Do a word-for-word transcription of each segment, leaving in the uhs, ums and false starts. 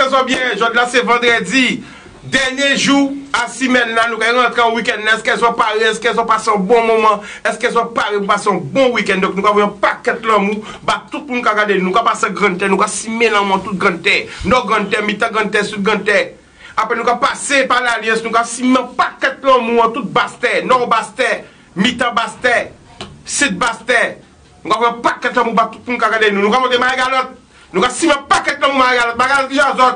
Èske zò byen? Jòdi la se vandrèdi. Dènye jou a simèn la, nou kay rantre an wikèn la. Èske zò pare? Èske zò pase yon bon moman? Èske zò pare pou pase yon bon wikèn? Donk, nou ka voye yon pakèt lanmou ba tout moun ka gade nou. Nou ka pase Granntè, nou ka simen lanmou an tout Granntè. Nò Granntè, mitan Granntè, sid Granntè. Apre, nou ka pase pa Lalyans, nou ka simen yon pakèt lanmou an tout Bastè, Nò Bastè, mitan Bastè, sid Bastè. Nou ka voye yon pakèt lanmou ba tout moun ka gade nou. Nou ka monte Magalòt. Nou ka simen yon pakèt lanmou Magalòt. Magalòt ki jan zòt.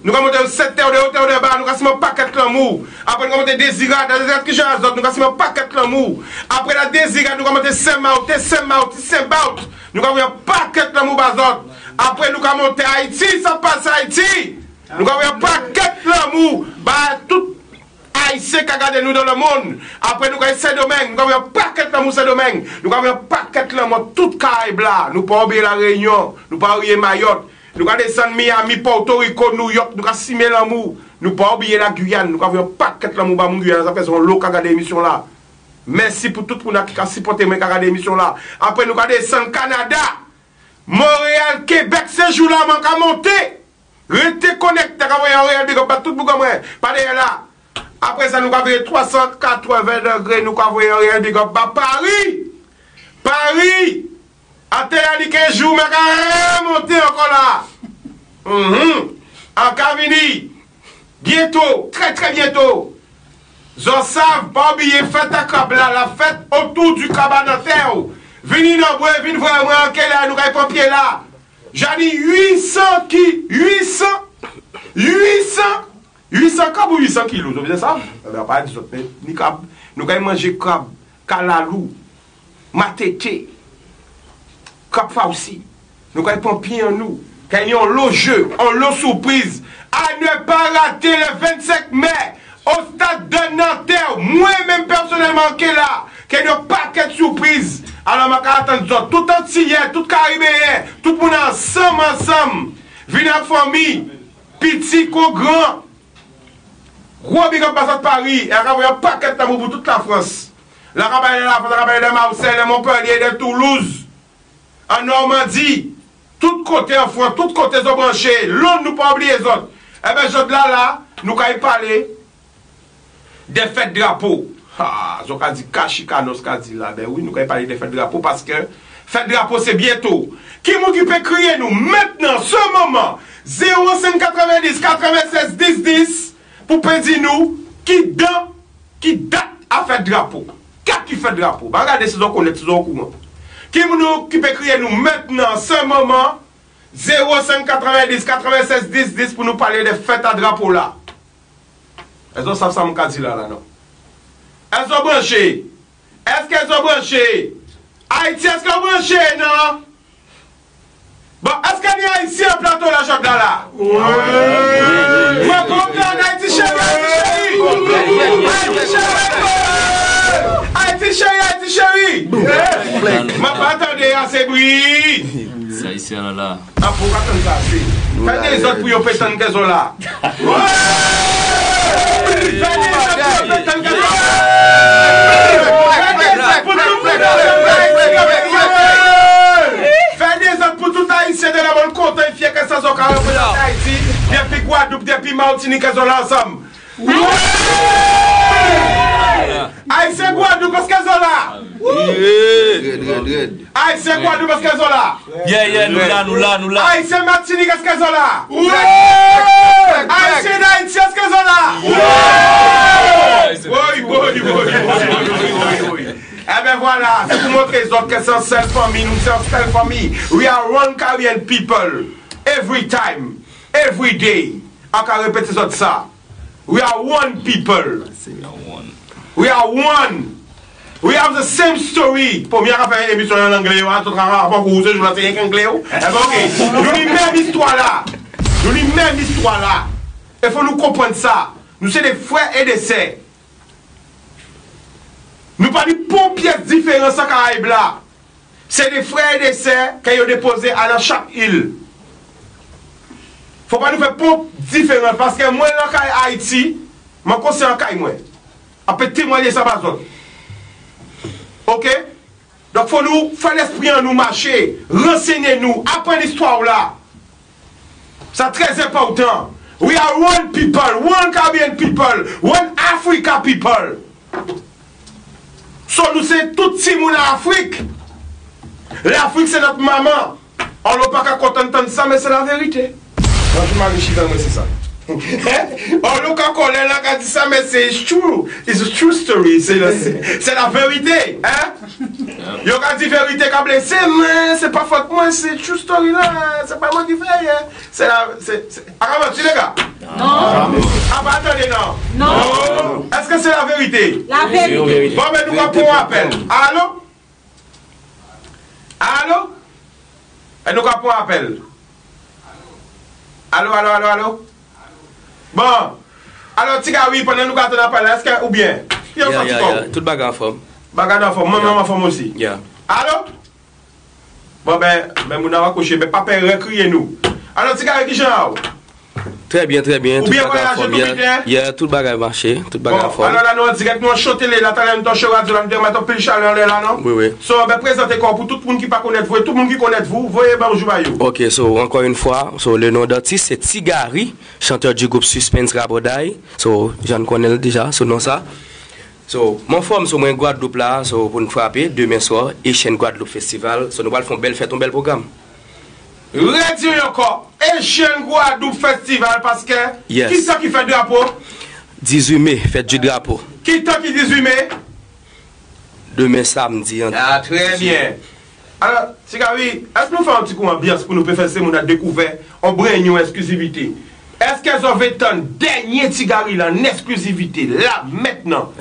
Nou ka monte Sentè, Odè, Odè, Odè ba. Nou ka simen yon pakèt lanmou. Apre nou ka monte Dezirad. Dezirad ki jan zòt. Nou ka simen yon pakèt lanmou. Apre la Dezirad, nou ka monte Senmaw, te Senmaw, ti Senbaw. Nou ka voye yon pakèt lanmou ba zòt. Apre nou ka monte Ayiti, sa pase Ayiti. Nou ka voye yon pakèt lanmou ba tout Ayisyen ka gade nou dans le monde. Apre nou ka Sendomeng, nou ka voye yon pakèt lanmou Sendomeng. Nou ka voye yon pakèt lanmou tout Karayib la. Nou pa oubliye La Réunion, nou pa oubliye Mayòt. Nou ka desann Miami, Pòtoriko, Nouyòk, nou ka simen lanmou. Nou pa oubliye la Guyane, nou ka voye yon pakèt lanmou ba moun Guyane. Sa fè se yon lo ka gade emisyon la. Mèsi pou tout moun ki ka sipòte mwen, ka gade emisyon la. Apre nou ka desann Kanada, Monreyal, Kebèk, se jou la mwen ka monte. Rete konekte, ka voye yon reyèl big up ba tout boug an mwen. Pa dèyè la. Apre sa, nou ka vire twa san katreven degre, nou ka voye yon reyèl big up ba Pari. Pari, atè a li kenz jou, men ka remonte ankò la. Mhm. An ka vini. Byento, trè, trè byento. Zò sav, pa oubliye fèt a krab la, l ap fèt otou di krab a nan tè w. Vini nan bwe, vin vwè mwen anke la, nou kay pran pye la. Jani uit san ki, uit san, uit san, uit san krab ou uit san kilo, zò byen sa? Ebyen, pa di zòt, men, ni krab, nou kay manje krab, kalalou, matete, krab fawsi. Nou kay pran pye an nou. Kay ni yon lo je, yon lo sipriz. À ne pas rater le vingt-cinq mai, au stade de Nanterre, mwen menm pèsonèlman ke la, ke ni yon pakèt sipriz. Alò, mwen ka atann zòt, tout Antiyè, tout Karibeyen, tout moun ansanm, ansanm. Vin ak fanmi, piti kon gran. Gwo big up ba zòt Pari, e ka voye yon pakèt lanmou pou tout Lafrans. La ka pale de Lafrans, la ka pale de Marseille, de Montpellier, de Toulouse. An Nòmandi, tout kote an Frans, tout kote zò branche, Lond nou pa oubliye zòt. Enben, jòdi la la, nou kay pale de fèt drapo. Ha, zò ka di ka chikanos ka di la, ben wi, nou kay pale de fèt drapo paske fèt drapo se byento. Ki moun ki pe kriye nou mentnan, se moman, zewo senk katrevenndis katrevensèz dis dis, pou pe di nou ki dan Ki dat a fèt drapo? Kat ki fèt drapo? Ba gade si zò konèt, si zò okouran. Ki moun nou ki pe kriye nou mentnan, se moman, zewo senk katrevenndis katrevensèz dis dis pou nou pale de fèt a drapo la. Èske zò sav sa m ka di la la, non? Èske zò branche? Èske zò branche? Ayiti, èske w branche, non? Bon, èske ni Ayisyen an plato la jòdi la la? Mwen kontan, Ayiti cheri, Ayiti cheri. Ayiti cheri. Ayiti cheri, Ayiti cheri. M ap pa tande ase bri. Se Ayisyen an la. Apa w ka tann sa ase. Fè dezòd pou yo pe tann kè zò la. Fè dezòd pou yo pe tann kè zò la. Fè dezòd pou tout moun. Fè dezòd pou tout Ayisyen de la mòn kontan e fyè ke sa zò ka reprezante Ayiti, depi Gwadloup, depi Matinik, ke zò la ansanm. Ayisyen Gwadloup, èske zò la? Red, red, red. Ayisyen Gwadloup, èske zò la? Yeah, yeah, nou la, nou la, nou la. Ayisyen Matinik, èske zò la? Ayisyen Dayiti, èske zò la? Woy, woy, woy. Enben vwala, se pou montre zòt ke se yon sèl fanmi, nou se yon sèl fanmi. We are one Caribbean people. Every time, every day. An ka repete zòt sa. We are one people. We are one. We have the same story. Premye a ka fè emisyon an angle yo, a, tout a, a, fòk ou se jou la, se yenk angle yo. Enben, ok. Nou ni menm istwa la. Nou ni menm istwa la. E fò nou konprann sa. Nou se de frè e de sè. Nou pa ni pon pyès diferans an Karayib la. Se de frè e de sè ke yo depoze a nan chak il. Fò pa nou fè pon diferans, paske mwen lakay Ayiti, mwen konsyan lakay mwen. Ap pe temwanye sa ba zòt. Oke? Donk fò nou fè lespri an nou mache, ransenye nou, aprann istwa w la. Sa trè enpòtan. We are one people, one Caribbean people, one Africa people. So nou se tout timoun Afrik. Lafrik se notre maman. Onlo pa ka kontan tann sa, men se la verite. Mwen ki mari chita mwen se sa. Onlo ka kòlè la ka di sa, men se it's true. It's a true story. Se la, se, se la verite, hein? Yo ka di verite ka blese, men se pa fòt mwen, se true story la. Se pa mwen ki fè, hein? Se la, se, se, a ka manti, lè ga? Non. A pa tande, non. Non. Èske se la verite? La verite. Bon, men nou ka pran yon apèl. Alo? Alo? E nou ka pran apèl. Alo, alo, alo, alo? Bon. Alò, Ti Gary, pandan nou ka atann apèl la, èske ou byen? Yo santi kò w? Tout bagay anfòm. Bagay anfòm. Mwen menm anfòm osi. Alo? Bon, ben, men moun nan rakwoche, men pa pè rekriye nou. Alò, Ti Gary, kijan w? Trè byen, trè byen. Tout bagay anfòm. Yeah, tout bagay mache, tout bagay anfòm. Bon, alò la, nou an dirèk, nou an cho tele la, talè nou t an cho radyo la, nou te remèt anpil chalè anlè la, non? Wi, wi. So, ben, prezante kò w pou tout moun ki pa konèt vou, e tout moun ki konèt vou, voye bonjou ba yo. Ok, so, encore une fois, so, le nom d'artiste, c'est Ti Gary, chanteur du groupe Suspense Raboday. So, jan n konnen l deja, so, non sa. So, m anfòm, so, mwen Gwadloup la, so, pou n frape, demen swa, Echèn Gwadloup Festival. So, nou pral fè yon bèl fèt, yon bèl pwogram. Redi ankò, Echèn Gwadloup Festival, paske ki tan ki fèt drapo? Dizui me, fèt di drapo. Ki tan ki dizui me? Demen samdi an. Ah, trè byen. Alò, Ti Gary, èske nou fè yon ti kou anbyans pou nou pe fè se moun nan dekouvè yon brennyou eksklizivite? Èske zò vle tann dènye Ti Gary la an eksklizivite la mentnan?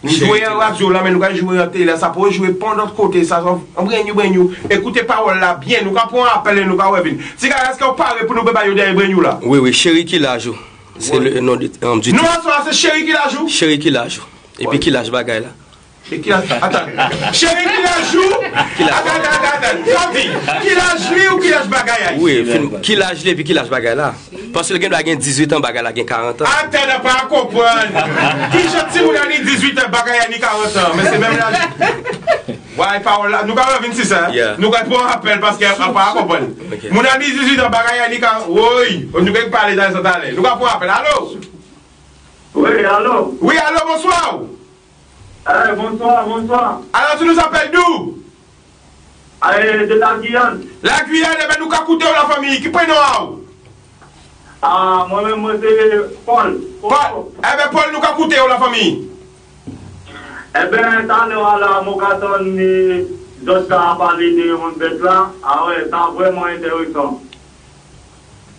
Nou jwe an radyo la, men nou ka jwe an tele la, sa pou jwe pon lòt kote, sa yon brennyou, brennyou. Ekoute pawòl la byen, nou ka pran apèl e nou ka revin. Ti Gary, èske w pare pou nou pe ba yo dènye brennyou la? Wi, wi, Cheri ki laj ou? Se le non de, um, du titre. Non, aswè a se Cheri ki laj ou? Cheri ki laj ou? Epi ki laj bagay la? E ki laj, atann. Cheri ki laj ou? Ki laj? Atann, atann, atann, atann. Sa w di? Ki laj li ou ki laj bagay la? Wi, fin, ki laj li epi ki laj bagay la? Paske l gen dwa gen dizuit an, bagay la gen karant an. Atann, an pa konprann. Kijan timoun an ni dizuit an, bagay la ni karant an? Men se menm laj. Vwala pawòl la. Nou ka revin si sa. Nou ka pran apèl paske an pa konprann. Moun an ni dizuit an, bagay la ni karant. Woy, nou ka pale de sa talè. Nou ka pran apèl. Alo? Wi, alo. Wi, alo, bonswa. Eh, bonswa, bonswa. Alors, tu nous appelles d'où? Eh, de la Guyane. La Guyane, enben, nou ka koute w, lafanmi. Ki prenon a w? Ah, mwen menm, mwen se Paul. Paul. Enben, Paul, nou ka koute w, lafanmi. Enben, talè a la, mwen ka tann, eh, zòt ka pale de yon bèt la. Ah wè, sa vrèman enteresan.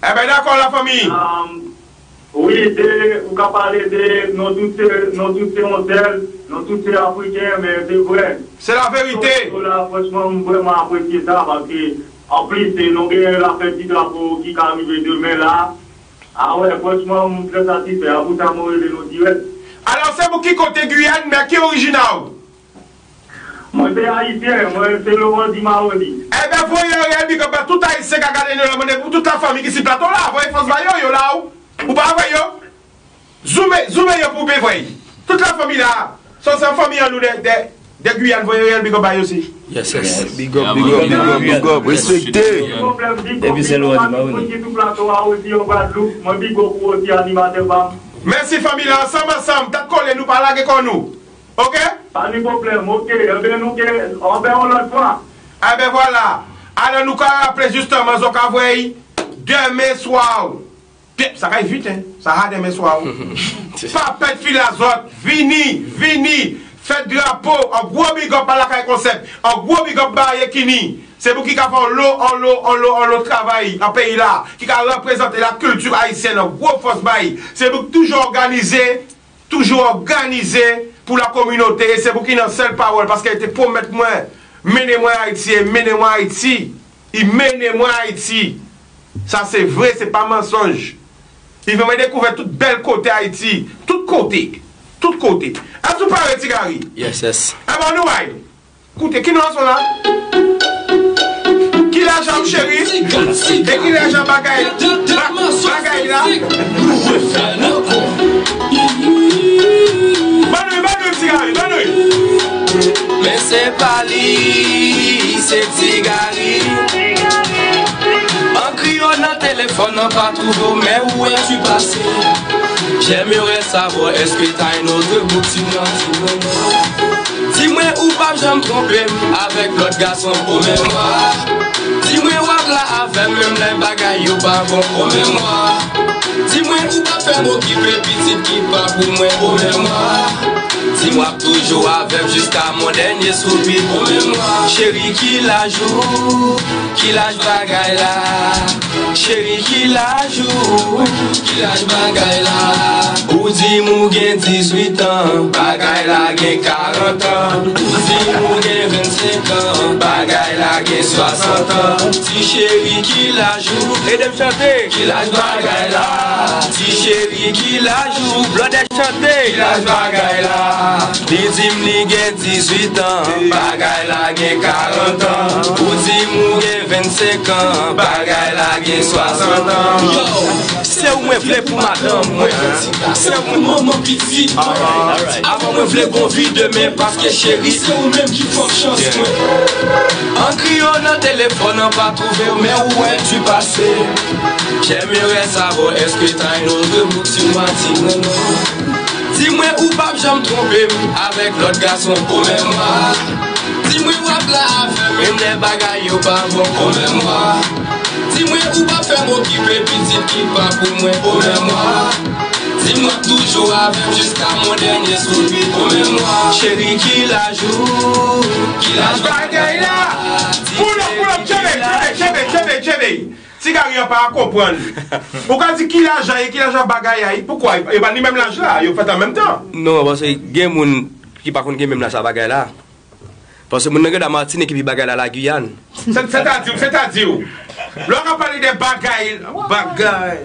Enben, dakò, lafanmi. Ah, Wi, de, ou ka pale de, nou tout se, nou tout se yon sèl, nou tout se Afriken, men se vrè. Se la verite. Yo la, franchman, m vrèman apresye sa, paske, anplis, se nou gen lafèt di drapo ki ka rive demen la. A wè, franchman, m trè satisfè, a pou sa mwen rele nou dirèk. Alò, se pou ki kote Giyàn, men ki orijin a w? Mwen se ayisyen, mwen se Laurent Dimaroni. Enben, voye yon reyèl big up ba tout ayisyen k ap gade nou la, mande pou tout lafanmi ki si plato la, voye fòs ba yo, yo la, ou, ou pa voye yo? Zoume, zoume yo pou w byen voye. Tout lafanmi la, sa se fanmi an nou de, de, de Giyàn, voye reyèl big up ba yo osi. Yes, yes. Big up, big up, big up, big up. Respekte. Epi se Laurent Dimaroni. Mwen big up ou osi, animatè pa m. Mèsi fanmi la, ansanm, ansanm, tèt kole, nou pa lage kò nou. Ok? Pa ni pwoblèm, ok. Enben, nou gen, anben, yon lòt fwa. Enben, vwala. Alò, nou ka raple, jisteman, zò ka voye demen swa. Pye, sa kay vit, hein. Sa a demen swa. Pa pèd fil a zòt. Vini, vini. Fèt drapo. An gwo big up ba Lakay Konsèp. An gwo big up ba Yekini. Se pou ki ka fè onlo, onlo, onlo, onlo travay an peyi la. Ki ka reprezante lakilti ayisyèn an gwo fòs bay. Se pou ki toujou òganize. Toujou òganize pou la kominote, e se pou ki nan sèl pawòl, paske li te pwomèt mwen, mennen mwen Ayiti, e mennen mwen Ayiti, li mennen mwen Ayiti. Sa se vre, se pa mansonj. Li fè mwen dekouvè tout bèl kote Ayiti, tout kote, tout kote. Èske w pare, Ti Gary? Yes, yes. Enben, nou bay. Koute, ki non a son la? Ki lajan m, cheri? E ki lajan bagay, ba-, bagay la? Ban nou, ban nou, Ti Gary, ban nou. Men se pa li, se Ti Gary. An kriyo nan telefòn. Pas trouvé, mais où es-tu passé? J'aimerais savoir, est-ce que t'as une autre boutique dans Di mwen ou p ap janm twonpe m avèk lòt gason o memwa. Di mwen w ap la avè m menm lè bagay yo pa bon o memwa. Di mwen ou p ap fè m okipe pitit ki pa pou mwen o memwa. Di mwen w ap toujou avè m jiska mon dènye soupi o memwa. Cheri, ki laj ou? Ki laj bagay la? Cheri, ki laj ou? Ki laj bagay la? Ou di m ou gen dizuit an, bagay la gen karant an. Ou di m ou gen vennsenk an, bagay la gen swasant an. Ti cheri, ki laj ou? Ede m chante. Ki laj bagay la? Ti cheri, ki laj ou? Blòdè, chante. Ki laj bagay la? Li di m li gen dizuit an, bagay la gen karant an. Ou di m ou gen vennsenk an, bagay la gen swasant an. Yo, se ou mwen vle pou madanm mwen. Se ou pou manman pitit mwen. Avan mwen vle gon vi demen, paske cheri, se ou menm ki fanm chans mwen. An kriyo nan telefòn an pa twouve w, men où es-tu passé? J'aimerais savoir, est-ce que t'as une autre boutique? Di mwen non. Di mwen ou p ap janm twonpe m avèk lòt gason o memwa. Di mwen w ap la avè m menm lè bagay yo pa bon o memwa. Di mwen ou p ap fè m okipe pitit ki pa pou mwen o memwa. Di mwen w ap toujou avè m jiska mon dènye soupi o memwa. Cheri, ki laj ou? Ki laj bagay la? Pull up, pull up, tchebe, tchebe, tchebe, tchebe, tchebe. Ti Gary an pa konprann. Ou ka di ki lajan ye, ki lajan bagay a ye. Poukwa? Yo pa ni menm laj la, yo fèt an menm tan. Non, paske gen moun ki pa konn gen menm laj a bagay la. Paske moun nan gen dwa Matinik epi bagay la la Giyàn. Sètadi, sètadi, lè w ka pale de bagay, bagay.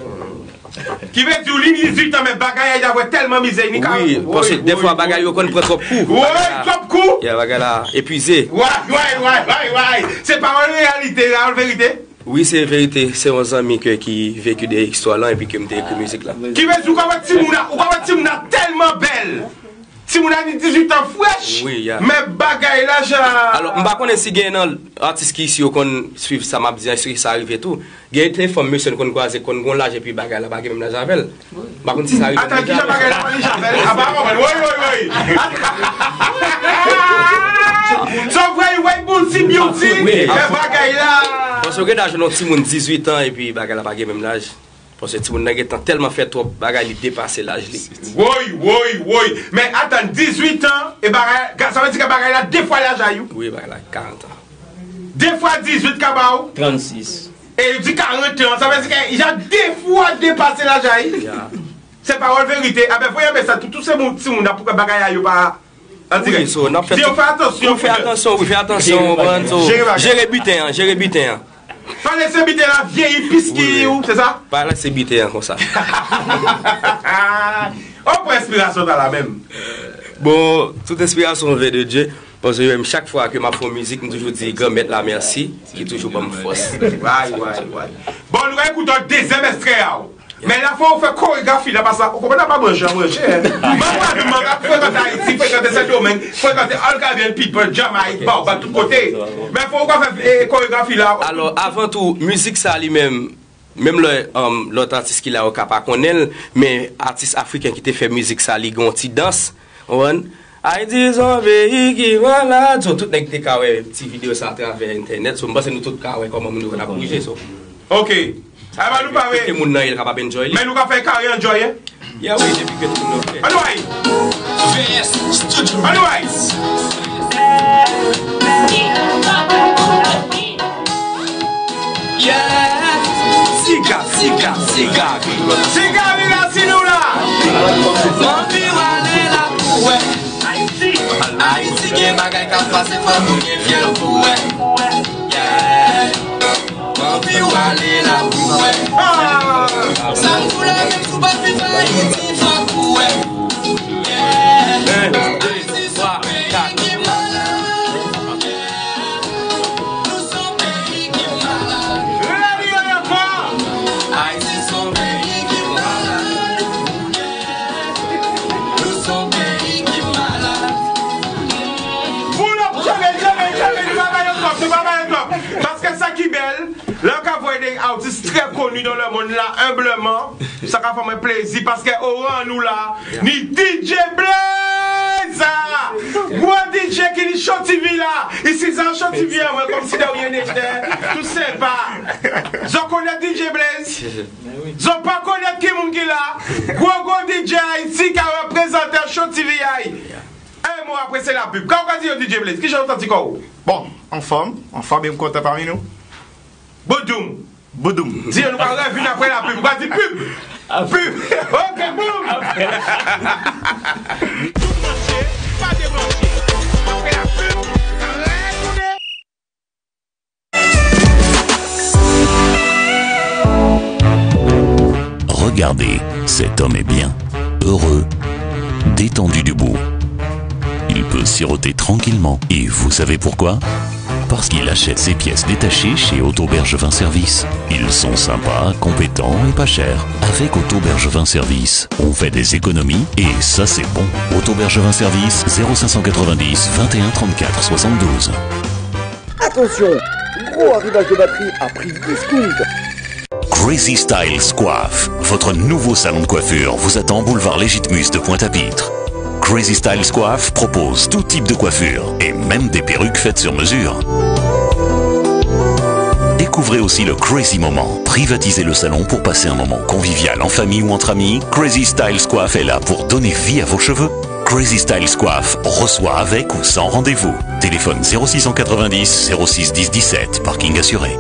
Ki vle di w li dizuit an, men bagay a y ap wè tèlman mizè, ni ka. Wi, paske defwa bagay yo konn pran twòp kou. Wi, twòp kou. Ya, bagay la epuize. Way, way, way, way, way. Se pawòl reyalite, pawòl verite. Wi, se verite. Se yon zanmi ke, ki veki de istwa lan epi ke m te ekri mizik la. Ki vle di w ka wè timoun nan, ou ka wè timoun nan tèlman bèl. Timoun nan gen dizuit an frèch. Wi, ya. Men bagay la, jan. Alò, m pa konnen si gen nan atis ki isi yo konn swiv sa m ap di an, si sa rive tou. Gen de fanm mesye n konn kwaze, konn gon laj epi bagay la pa gen menm laj avè l. M pa konn si sa rive deja. Atan, kijan bagay la pa rive avè l? A pa konprann. Woy, woy, woy. Sa vre, woy, Bounty Beauty, men bagay la. Paske w gen laj yon timoun dizuit an epi bagay la pa gen menm laj. Paske timoun nan gentan tèlman fè twòp bagay, li depase laj li. Woy, woy, woy. Men atan, dizuit an, e bagay, sa vle di ke bagay la de fwa laj a yo? Wi, bagay la karant an. De fwa dizuit ka ba w? Trannsis. E yo di karant an, sa vle di ke li ja de fwa depase laj a li. Ya. Se pawòl verite. Aben, voye mesaj pou tout se moun, timoun nan pou bagay a yo pa an dirèk. Wi, so, n ap fè. Di yo fè atansyon, wi, fè atansyon, wi, fè atansyon, konprann, so, jere biten an, jere biten an. Pa lese biten la vyeyi plis ki ou, se sa? Pa lese biten an konsa. Ou pran enspirasyon sa la menm? Bon, tout enspirasyon vle de Dye. Paske menm chak fwa ke m ap fè yon mizik, m toujou di Granmèt la mèsi, ki toujou ban m fòs. Way, way, way. Bon, nou va ekoute yon dezyèm ekstrè a w. Men la fò w fè koregrafi la, paske ou konprann, la pa manje an manje, en. Manman nou, manman ap frekante Ayiti, frekante Sendomeng, frekante All Caribbean People, Jamayik, Baobab, tout kote. Men fò w ka fè, eh, koregrafi la. Alò, avan tou, mizik sa li menm, menm lè, um, lòt atis ki la yo ka pa konnen l, men atis afriken ki te fè mizik sa, li gen yon ti dans, w konprann? Ayiti se yon peyi ki malad. So, tout nèg te ka wè ti videyo sa atravè entènèt. So, m panse nou tout ka wè kòman moun yo konn ap bouje, so. Ok. Aba nou pare. Kote moun nan ye, l kapab enjoy li. Men nou ka fè kare enjoy, en? Ya wi, depi ke tout moun nan prè. Ann wè. V S Studio. Ann wè. Yeah. Siga, siga, siga. Siga, vin la, si nou la. Anvi w ale la pou wè. Ayiti gen bagay k ap pase, fò nou gen fyèl pou wè. Yeah. Anvi w ale la pou wè. Ah. Sa m koule menm si w pa t viv Ayiti, fò w wè. Yeah. Ayiti se yon peyi ki malad. Nou se yon peyi ki malad. Rele li ankò. Ayiti se yon peyi ki malad. Nou se yon peyi ki malad. Pull up, tchebe, tchebe, tchebe, nou pa ba yo twòp, nou pa ba yo twòp. Paske sa ki bèl, lè w ka voye Artiste très connu dans le monde là, humblement, sa ka fè mwen plezi paske o ran nou la, ni D J Blaze! Gwo D J ki li Show T V la, isi sa Show T V an, mwen kòmsi de rien n'était, tout sympa. Zò konèt D J Blaze? Zò pa konèt ki moun ki la? Gwo gwo D J Ayiti ka reprezante Show T V a. En mo apre se la pub. Ka w ka di yo D J Blaze? Kijan w santi kò w? Bon, anfòm, anfòm e m kontan pami nou. Boudoum. Boudoum. Di yo nou pa revin apre la pub. Ou pa di pub. Pub. Ok, boum. Tou branche, pa debranche. Apre la pub, retounen. Regardez, cet homme est bien, heureux, détendu debout. Il peut siroter tranquillement. Et vous savez pourquoi ? Parce qu'il achète ses pièces détachées chez Auto Bergevin Service. Ils sont sympas, compétents et pas chers. Avec Auto Bergevin Service, on fait des économies et ça c'est bon. Auto Bergevin Service, zéro cinq cent quatre-vingt-dix, vingt et un, trente-quatre, soixante-douze. Attention, gros arrivage de batterie à prix discount. Crazy Styles Coiffe, votre nouveau salon de coiffure vous attend boulevard Légitimus de Pointe-à-Pitre. Crazy Styles Coiffe propose tout type de coiffure et même des perruques faites sur mesure. Découvrez aussi le Crazy Moment. Privatisez le salon pour passer un moment convivial en famille ou entre amis. Crazy Styles Coiffe est là pour donner vie à vos cheveux. Crazy Styles Coiffe reçoit avec ou sans rendez-vous. Téléphone zéro six cent quatre-vingt-dix, zéro six dix dix-sept, parking assuré.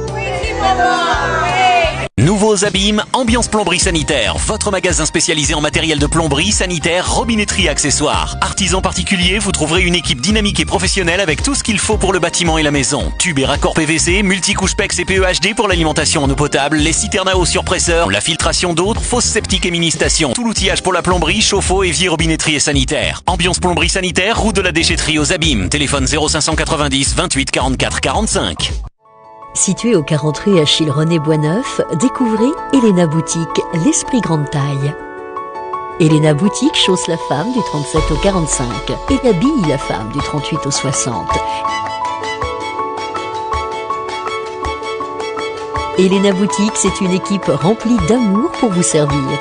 Nouveaux abîmes, Ambiance Plomberie Sanitaire, votre magasin spécialisé en matériel de plomberie, sanitaire, robinetterie et accessoires. Artisans particuliers, vous trouverez une équipe dynamique et professionnelle avec tout ce qu'il faut pour le bâtiment et la maison. Tubes et raccords P V C, multicouches PEX et P E H D pour l'alimentation en eau potable, les citernes à eau surpresseur, la filtration d'eau, fosse septique et mini-station. Tout l'outillage pour la plomberie, chauffe-eau, évier, robinetterie et sanitaire. Ambiance Plomberie Sanitaire, route de la Déchetterie aux Abîmes. Téléphone zéro cinq cent quatre-vingt-dix, vingt-huit, quarante-quatre, quarante-cinq. Située aux quarante rue Achille René Boisneuf, découvrez Elena Boutique, l'esprit grande taille. Elena Boutique chausse la femme du trente-sept au quarante-cinq et habille la femme du trente-huit au soixante. Elena Boutique, c'est une équipe remplie d'amour pour vous servir.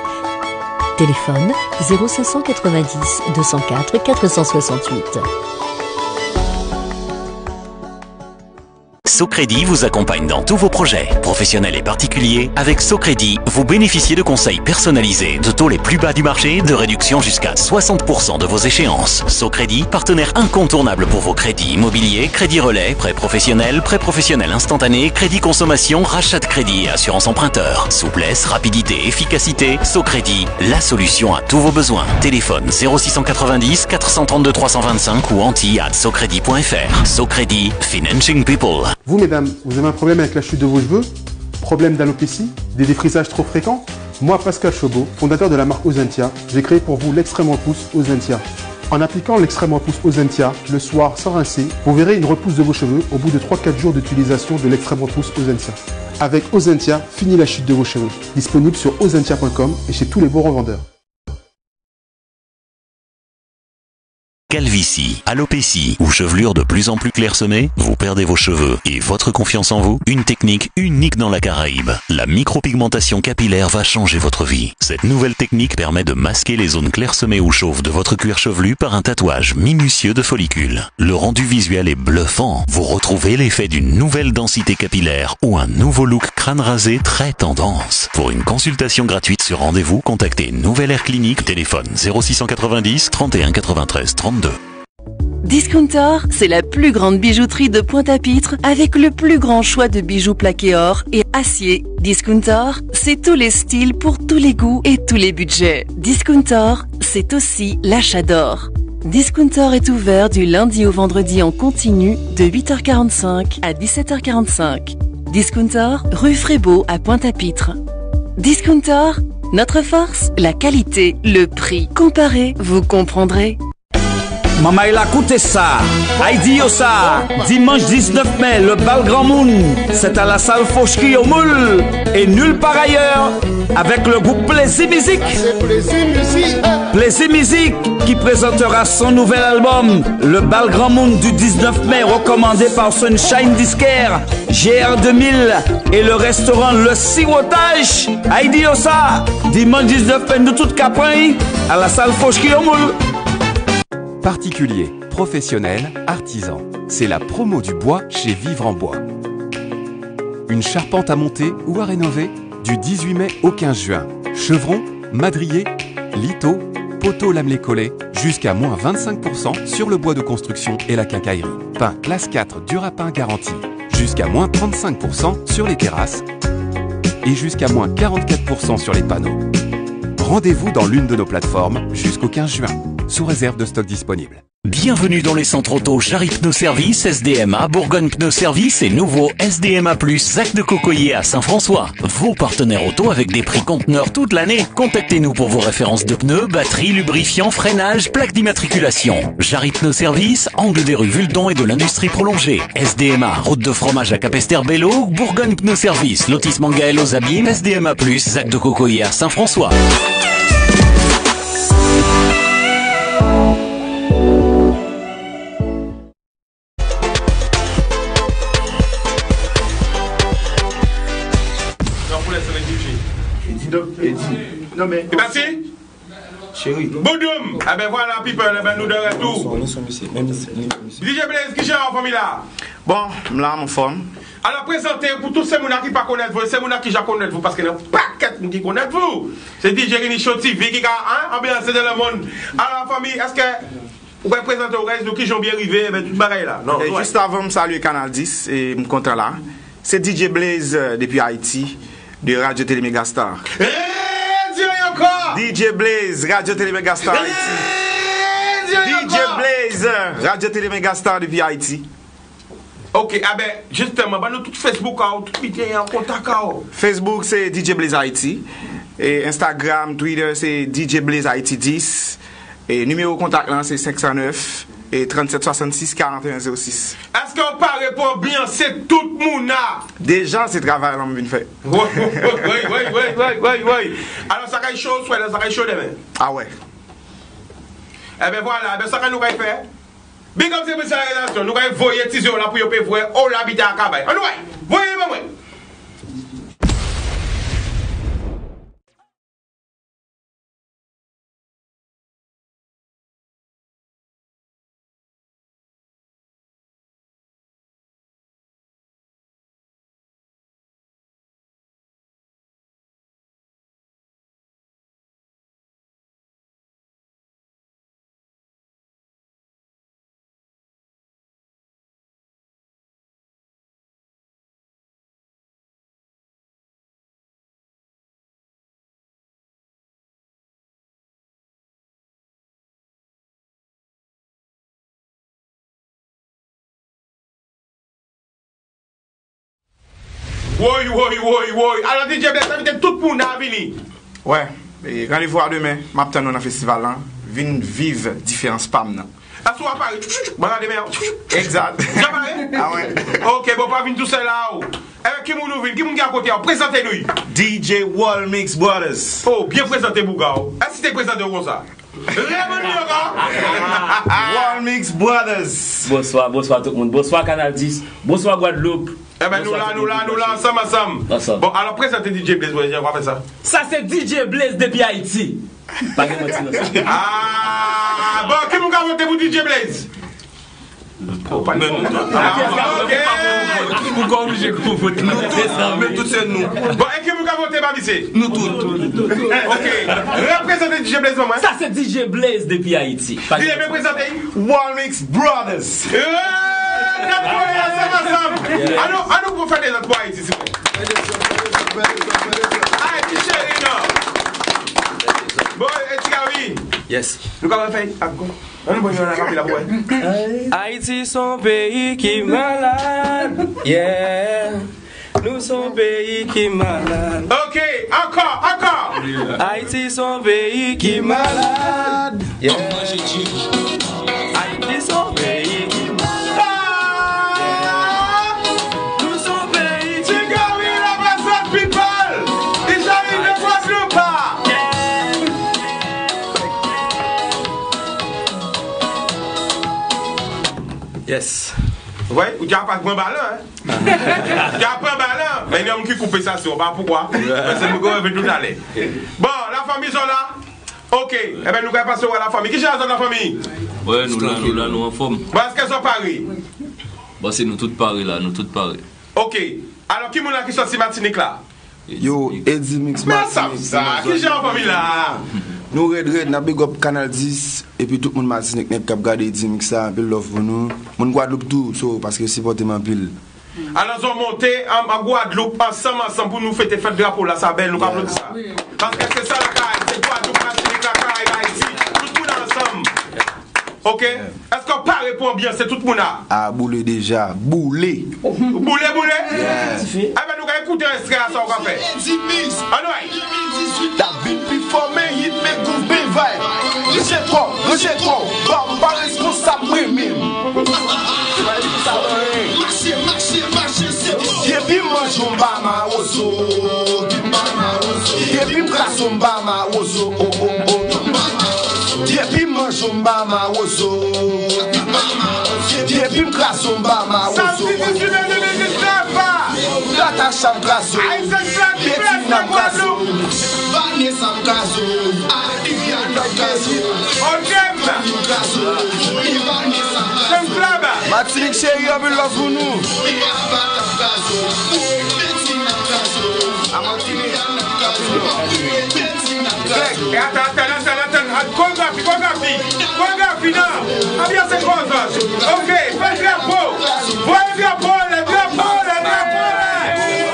Téléphone zéro cinq cent quatre-vingt-dix, deux cent quatre, quatre cent soixante-huit. Socredi vous accompagne dans tous vos projets, professionnels et particuliers. Avec Socredi, vous bénéficiez de conseils personnalisés, de taux les plus bas du marché, de réductions jusqu'à soixante pour cent de vos échéances. Socredi, partenaire incontournable pour vos crédits immobiliers, crédit relais, prêts professionnels, prêts professionnels instantanés, crédit consommation, rachat de crédit et assurance emprunteur. Souplesse, rapidité, efficacité, Socredi, la solution à tous vos besoins. Téléphone zéro six cent quatre-vingt-dix, quatre cent trente-deux, trois cent vingt-cinq ou antilles at socredi point F R. Socredi, financing people. Vous, mesdames, vous avez un problème avec la chute de vos cheveux ? Problème d'alopécie ? Des défrisages trop fréquents ? Moi, Pascal Chobo, fondateur de la marque Ozentia, j'ai créé pour vous l'extrême repousse Ozentia. En appliquant l'extrême repousse Ozentia le soir sans rincer, vous verrez une repousse de vos cheveux au bout de trois quatre jours d'utilisation de l'extrême repousse Ozentia. Avec Ozentia, fini la chute de vos cheveux. Disponible sur ozentia point com et chez tous les bons revendeurs. Calvitie, alopécie ou chevelure de plus en plus clairsemée, vous perdez vos cheveux et votre confiance en vous ? Une technique unique dans la Caraïbe. La micropigmentation capillaire va changer votre vie. Cette nouvelle technique permet de masquer les zones clairsemées ou chauves de votre cuir chevelu par un tatouage minutieux de follicules. Le rendu visuel est bluffant. Vous retrouvez l'effet d'une nouvelle densité capillaire ou un nouveau look crâne rasé très tendance. Pour une consultation gratuite sur rendez-vous, contactez Nouvelle Air Clinique, téléphone zéro six cent quatre-vingt-dix, trente et un, quatre-vingt-treize, trente-deux. Discounter, c'est la plus grande bijouterie de Pointe-à-Pitre avec le plus grand choix de bijoux plaqués or et acier. Discounter, c'est tous les styles pour tous les goûts et tous les budgets. Discounter, c'est aussi l'achat d'or. Discounter est ouvert du lundi au vendredi en continu de huit heures quarante-cinq à dix-sept heures quarante-cinq. Discounter, rue Frébault à Pointe-à-Pitre. Discounter, notre force, la qualité, le prix. Comparez, vous comprendrez. Manmay la, koute sa. Ay di yo sa. Dimanche dix-neuf mai, le bal granmoun, c'est à la salle Fauchery au Moule et nulle part ailleurs, avec le groupe Plaisir Musique. Plaisir Musique, qui présentera son nouvel album, le bal granmoun du dix-neuf mai, recommandé par Sunshine Disquaire, G R deux mille et le restaurant Le Sirotage. Ay di yo sa. Dimanche dix-neuf mai, nou tout ka pran, à la salle Fauchery au Moule. Particuliers, professionnels, artisans, c'est la promo du bois chez Vivre en Bois. Une charpente à monter ou à rénover ? Du dix-huit mai au quinze juin. Chevrons, madriers, liteaux, poteaux lamelés collés, jusqu'à moins vingt-cinq pour cent sur le bois de construction et la quincaillerie. Pin classe quatre Durapin garanti, jusqu'à moins trente-cinq pour cent sur les terrasses et jusqu'à moins quarante-quatre pour cent sur les panneaux. Rendez-vous dans l'une de nos plateformes jusqu'au quinze juin, sous réserve de stock disponible. Bienvenue dans les centres auto Jarry Pneu Service, S D M A, Bourgogne Pneu Service et nouveau S D M A plus, Zac de Cocoyer à Saint-François. Vos partenaires auto avec des prix conteneurs toute l'année. Contactez-nous pour vos références de pneus, batterie, lubrifiant, freinage, plaque d'immatriculation. Jarry Pneu Service, angle des rues Vuldon et de l'Industrie Prolongée. S D M A, route de Fromage à Capesterre-Belle-Eau, Bourgogne Pneu Service, lotissement Gaël aux Abîmes, S D M A plus, Zac de Cocoyer à Saint-François. Nan koulè soleil kouche. Edi, Edi. Non, men. E pati? Cheri. Boudoum! Eben vwala, people, eben nou de retou. Bonsoir, bonsoir, mesye. Men, men, men, mesye. D J Blaze, kijan w, fanmi la? Bon, m la, m anfòm. Alò, prezante pou tout se moun la ki pa konèt vou, se moun la ki ja konèt vou, paske nan pakèt moun ki konèt vou. Se D J Rini Show T V ki ka, hein, anbyanse dans le monde. Alò, fanmi, èske ou ka prezante w, guys, nou kijan w byen rive, men tout bagay la? Non, eh, nou, jis avan m salye Kanal dis, e m kontan la. Se D J Blaze, euh, depi Ayiti, de Radio Télé Megastar. Eh, Dye ankò! D J Blaze, Radio Télé Megastar Ayiti. Eh, Dye ankò! D J Blaze, Radio Télé Megastar depi Ayiti. Ok, a ben, jisteman, ban nou tout Facebook a w, tout biten an, kontak a w. Facebook se D J Blaze Ayiti. E Instagram, Twitter se D J Blaze Ayiti dis. E nimewo kontak lan se senk san nèf e trannsèt swasannsis karanteyen zewo sis. Èske w pare pou anbyanse tout moun la? Deja, se travay lan m vin fè. Woy, woy, woy. Alò, sa kay cho, swè la, sa kay cho demen. A wè. Eben vwala, eben sa kay nou kay fè. Big up se moun sa relasyon. Nou kay voye ti zye w la pou yo pe vwè o labite akabay. Ann wè. Voye ban mwen. Woy, woy, woy, woy. Alò, D J Blaze envite tout moun a vini. Wè, e randevou a demen, m ap tann nou nan festival lan. Vin viv diferans pa m nan. Èske w ap pare? Tchouk, tchouk, tchouk. Mwen gade men an. Tchouk, tchouk. Egzat. Ou deja pare? A wè. Ok, bon, pa vin tousèl la, o. Avèk ki moun ou vin? Ki moun ki akote a w? Prezante nou. D J World Mix Brothers. O, byen prezante, bouga, o. Èske te prezante w konsa? Lè moun yo ka. World Mix Brothers. Bonswa, bonswa tout moun. Bonswa Kanal dis. Bonswa Gwadloup. Eben, nou la, nou la, nou la, ansanm, ansanm. Ansanm. Bon, alò, prezante D J Blaze, mwen, jan w ap fè sa. Sa se D J Blaze depi Ayiti. Pa gen manti nan sa. Ah, bon, ki moun ka vote pou D J Blaze? Ou pa menm. Ah, ok. Ou ka oblije pou vote. Nou tout, men tout se nou. Bon, e ki moun ka vote, pa misye? Nou tout. Ok. Reprezante D J Blaze ban mwen. Sa se D J Blaze depi Ayiti. Li dwe prezante. World Mix Brothers. Eh, tèt kole ansanm, ansanm. Ann nou, ann nou pou fè de lòt pou Ayiti, silvouplè. Ayiti cheri, non. Bon, e ti Gawi. Yes. Nou kapab fè ak gwo. Ann nou pran yon akapela pou wè. Ayiti se yon peyi ki malad. Yeah. Nou se yon peyi ki malad. Ok, ankò, ankò. Ayiti se yon peyi ki malad. Yeah. Yes. Vwè, ou te ap pran balan, hein? Ou te ap pran balan. Men gen moun ki koupe sa, si w pa poukwa. Paske nou konn reve toutalè. Bon, lafanmi Zola. Ok. Enben, nou ka pase wè lafanmi. Kijan zòt lafanmi? Wè, nou la, nou la, nou anfòm. Bon, èske zòt pare? Bon, se nou tout pare la, nou tout pare. Ok. Alò, ki moun la ki sòti Matinik la? Yo, Edimix Matinik. Sa, kijan fanmi la? Nou rèd rèd, n ap big up Kanal dis, epi tout moun Matinik nèt k ap gade Edimix la, anpil love pou nou. Moun Gwadloup tou, so, paske yo sipòte m anpil. Alò, zò monte an, an Gwadloup, ansanm, ansanm, pou nou fete fèt drapo la, sa bèl, nou ka aplodi sa. Paske se sa lakay, se Gwadloup, Matinik, lakay, Ayiti, tout moun ansanm. Ok? Èske w pare pou anbyanse tout moun la? A, boule deja. Boule! Boule, boule? Enben, nou ka ekoute yon ekstrè a sa w ka fè. Ann wè! T ap vin pi fò, men hit, men groove, men vibe. Ranje kò w, ranje kò w, ba m pa responsab mwen menm. Mache, mache, mache, se bon. Depi m manje w, m pa mawozo. Depi m kraze w, m pa mawozo. Oh, oh, oh. Depi m manje w, m pa mawozo. Depi m kraze w, m pa mawozo. Samdi dizuit me de mil diznèf. Natacha m kraze w. Ayisyen Flag, Betina m kraze w. Vanessa m kraze w. Viviane m kraze w. Ojem. Fanny m kraze w. Vanessa m kraze w. Sunflower. Matinik cheri, anpil love pou nou. Betina m kraze w. Viviane m kraze w. Viviane m kraze w. Greg, e atan, atan, atan, atan, atan, koreografi, koreografi, koreografi, non. Anbyanse kò zòt. Ok, fè drapo. Voye drapo, lè drapo, lè drapo, lè.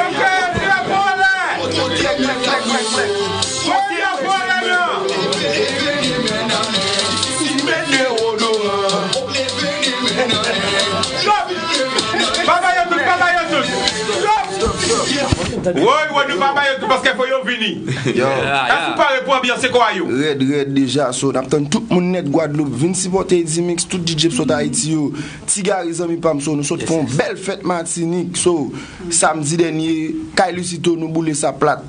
Ok, drapo, lè. Voye drapo, lè, non. Stop. Papa yo tout, papa yo tout. Stop. Woy, woy, nou pa ba yo tou paske fò yo vini. Yo. Èske w pare pou anbyanse kò a yo? Rèd, rèd deja. So, n ap tann tout moun nèt Gwadloup. Vin sipòte Edimix, tout D J k sot Ayiti yo. Ti Gary zanmi pa m, so, nou sot fè yon bèl fèt Matinik. So, samdi dènye, kay Lucito, nou boule sa plat.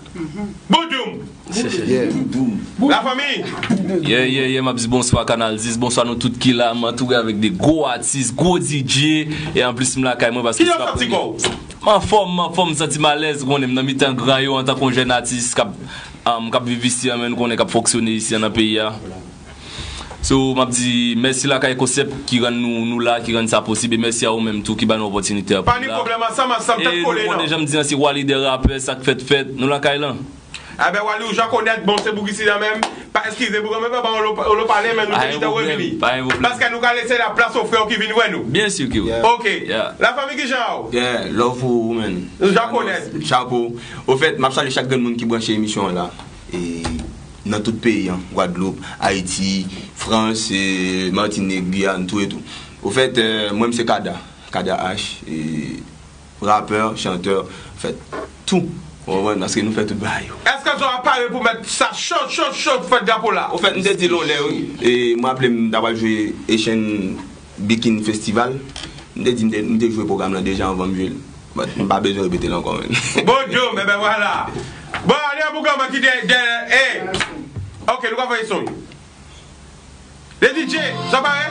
Boudoum! Yeah. Lafanmi! Yeah, yeah, yeah, m ap di bonswa Kanal dis, bonswa nou tout ki la, m antoure avèk de gwo atis, gwo D J, e anplis m lakay mwen paske se pa premye. Kijan w santi kò w? M anfòm, m anfòm, m santi m alèz, ou konnen m nan mitan gran yo antanke yon jèn atis k ap, um, k ap viv isi an, men nou konnen k ap fonksyone isi an nan peyi a. So, m ap di mèsi Lakay Konsèp ki rann nou, nou la, ki rann sa posib, e mèsi a ou menm tou ki ba nou opòtinite a pou nou la. Pa ni pwoblèm, ansanm, ansanm, tèt kole, non. E nou konnen jan m di an, se wa lidè rapè, sa k fèt fèt, nou lakay lan. Enben, Wally, ou ja konèt, bon, se boug isi la menm. Pa eskize, boug, men pa ba w lo, lo pale, men nou te gentan revini. Pa gen pwoblèm, pa gen pwoblèm. Paske nou ka lese laplas o frè w ki vin wè nou. Byen si ke wi. Yeah. Ok. Yeah. Lafanmi, kijan w? Yeah, love pou ou, man. Nou ja konèt. Chapo. Ofèt, m ap salye chak grenn moun ki branche emisyon an la. E nan tout peyi an, Gwadloup, Ayiti, Frans, e Matinik, Giyàn, tou e tou. Ofèt, e, mwen, m se Kada. Kada H, e rapè, chantè, fè tou. Ou konprann? Paske nou fè tout bagay yo. Èske zò a pare pou mèt sa cho, cho, cho pou fè drapo la? Ofèt, m te di l yon lè, wi. E m raple m ta pral jwe Echenn Bikin Festival. M te di, m te, m te jwe pwogram lan deja anvan m jwe l. But m pa bezwen repete l ankò, menn. Bon, Djo, men, ben, vwala. Bon, ale an bougan mwen ki dèyè, dèyè, e. Ok, nou ka voye son. Le D J, sa pare?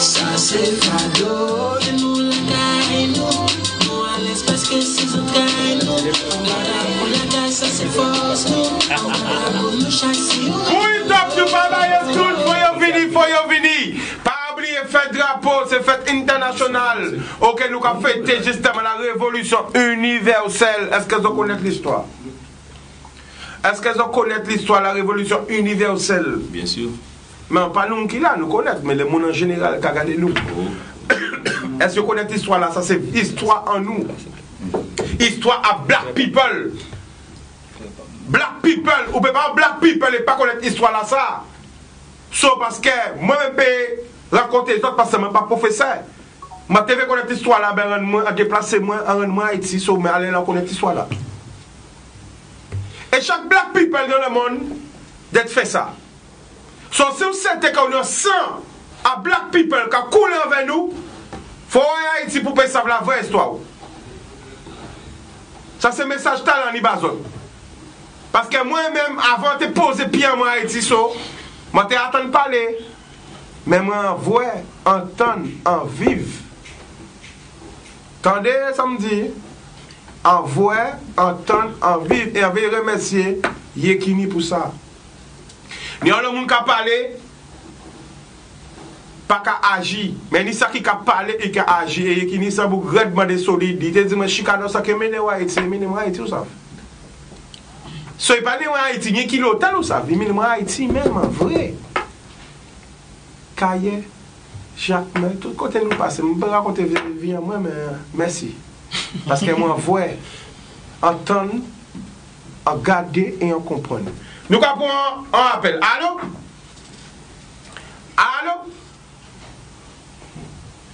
Sa se fado, nou lakay nou. Nou alèz paske se zantray nou. Anba drapo lakay, sa se fòs nou. Anba drapo nou chak se yon. Pou hip hop nou pa ba yo tout, fò yo vini, fò yo vini. Pa bliye fèt drapo, se fèt entènasyonal. Ok, nou ka fete jisteman la revolisyon inivèsèl. Èske zò konèt listwa? Est-ce que zot konèt listwa la revolisyon inivèsèl? Bien sûr. Men pa nou ki la, nou konèt, men le moun an jeneral ka gade nou. Est-ce que yo konèt istwa la? Sa se istwa an nou. Istwa a black people. Black people, ou pe pa black people e pa konèt istwa la sa. So, paske mwen menm pe rakonte zot, paske mwen pa pwofesè. Mwen te vle konèt istwa la, ben rann mwen, an deplase mwen, an rann mwen Ayiti, so, men ale la konèt istwa la. E chak black people dans le monde dèt fè sa. So, si w sente ke w nan san a black people ka koule anvè nou, fò w ay Ayiti pou pe sav la vrè istwa w. Sa se mesaj talan ni ba zot. Paske mwen menm, avan te poze pye mwen Ayiti, so, mwen te atann pale. Men mwen an vwè, antann, an viv. Tande sa m di? An vwè, antann, an viv. E an vle remèsye Yekini pou sa. Ni yon lòt moun ka pale, pa ka aji. Men ni sa ki ka pale, li ka aji. E Yekini sa boug rèd mande solid. Li te di mwen, Chikano sa ke mennen w Ayiti, e mennen mwen Ayiti, ou sav. So, e pa ni w Ayiti, gen ki lotèl, ou sav. Li mennen mwen Ayiti menm, an vre. Kayè, Jakmèl, tout kote nou pase, m pa rakonte vi, vi an mwen, men mèsi. Paske mwen vwè, antann, an gade e an konprann. Nou ka pran an apèl. Alo? Alo?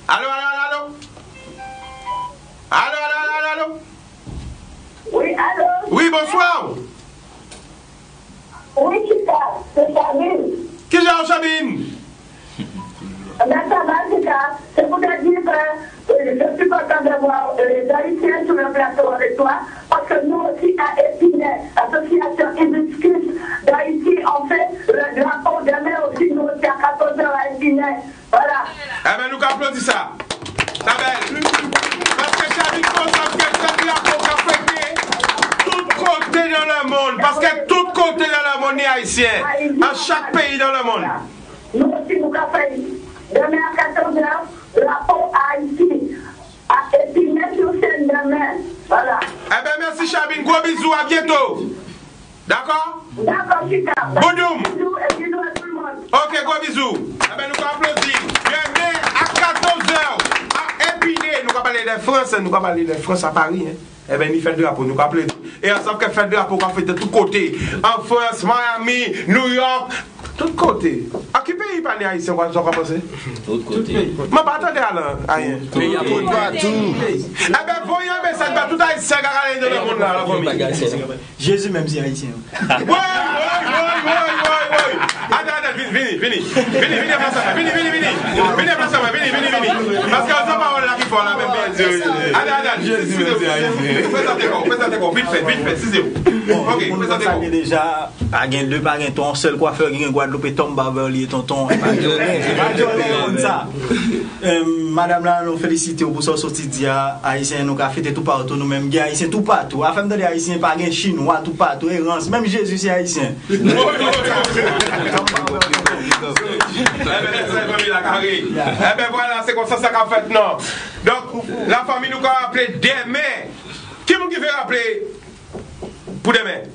Alo, alo, alo, alo? Alo, alo, alo, alo, alo? Wi, alo? Wi, bonswa. Wi, Chita, se Chabin. Kijan w, Chabin? Ben, ça va, Chita. C'est pour te dire que, euh, je suis content de voir, euh, les Haïtiens sur le plateau avec toi, parce que nous aussi, à Épinay, l'association Hibiscus d'Haïti, on fait le drapeau demain aussi, nous aussi, à quatorze heures à Épinay. Voilà. Enben, nou ka aplodi sa. Sa bèl. Paske Chabin konsa, ke fè drapo ka fete tout kote nan lemonn. Paske tout kote nan lemonn, ni Ayisyen. An chak peyi nan lemonn. Nou osi, nou ka fè demen a katòz è, drapo Ayiti. A, epi mèt yo sèn demen. Voilà. Enben, mèsi, Chabin. Gwo bizou, a byento. Dakò? Dakò, Chita. Boudoum. Bizou, e bizou a tout le monde. Ok, gwo bizou. Enben, nou ka aplodi. Demen a katòz è, a Épinay, nou ka pale de Frans, nou ka pale de Frans a Pari, en. Enben, ni fèt drapo, nou ka aplodi. E ansanm ke fèt drapo, ka fete tout kote. An Frans, Miami, New York, tout kote. A ki peyi pa ni Ayisyen, sa w ka panse? Tout kote. Mwen pa tande alan, ayen. Tout kote. Enben, voye yon mesaj ba tout Ayisyen k ap gade nan lemonn la, la fanmi. Jezi menm se Ayisyen. Woy, woy, woy, woy, woy, woy. Atann, atann, vini, vini, vini. Vini, vini, anfas mwen, vini, vini, vini. Vini, anfas mwen, vini, vini, vini. Paske ansanm pawòl la ki fò la, menm byen di. Atann, atann, size w. Prezante kò w, prezante kò w, vit fè, vit fè, size w. Ok, prezante kò w. Deja, pa gen de, pa gen twa, yon sèl kwafè ki gen Gwadloup, e Tom Barber li ye, tonton. E pa jòlè, e pa jòlè moun sa. Em, madanm la, nou felisite w pou sa w soti di a. Ayisyen, nou ka fete toupatou, nou menm gen Ayisyen toupatou. Afè m tande Ayisyen pa gen Chinwa toupatou, e rans. Menm Jezi se Ayisyen. Enben, lèzanmi, fanmi la kare. Enben, vwala, se konsa sa ka fèt, non. Donk, lafanmi, nou ka raple demen. Ki moun ki vle raple pou demen?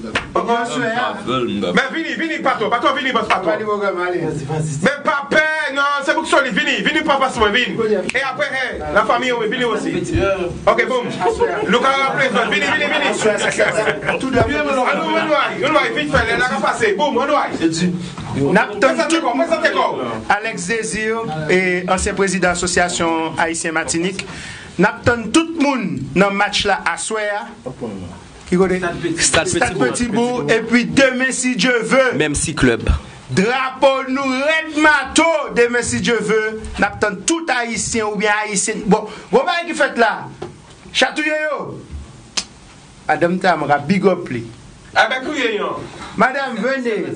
Men vini, vini, patwon, patwon, vini, bòs, patwon. Men pa pè, non, se pou k soli, vini, vini, papa, sou mwen, vini. E apre, eh, lafanmi, wi, vini osi. Ok, boum. Nou ka raple zòt, vini, vini, vini. Annou, annou ay, annou ay, vit fè, lè la ka pase, boum, annou ay. N ap tann tout Alex Désir, e ansyen prezidan Asosyasyon Ayisyen Matinik. N ap tann tout moun nan match la aswè a. Ki kote? Stad Petibou. Stad Petibou. Epi demen, si Dye ve, menm si klèb. Drapo nou rèd mato. Demen, si Dye ve, n ap tann tout Ayisyen oubyen Ayisyen. Bon, gon bagay ki fèt la. Chatouye yo. Madanm Tamara, big up li. Enben, kriye yon. Madanm, vene.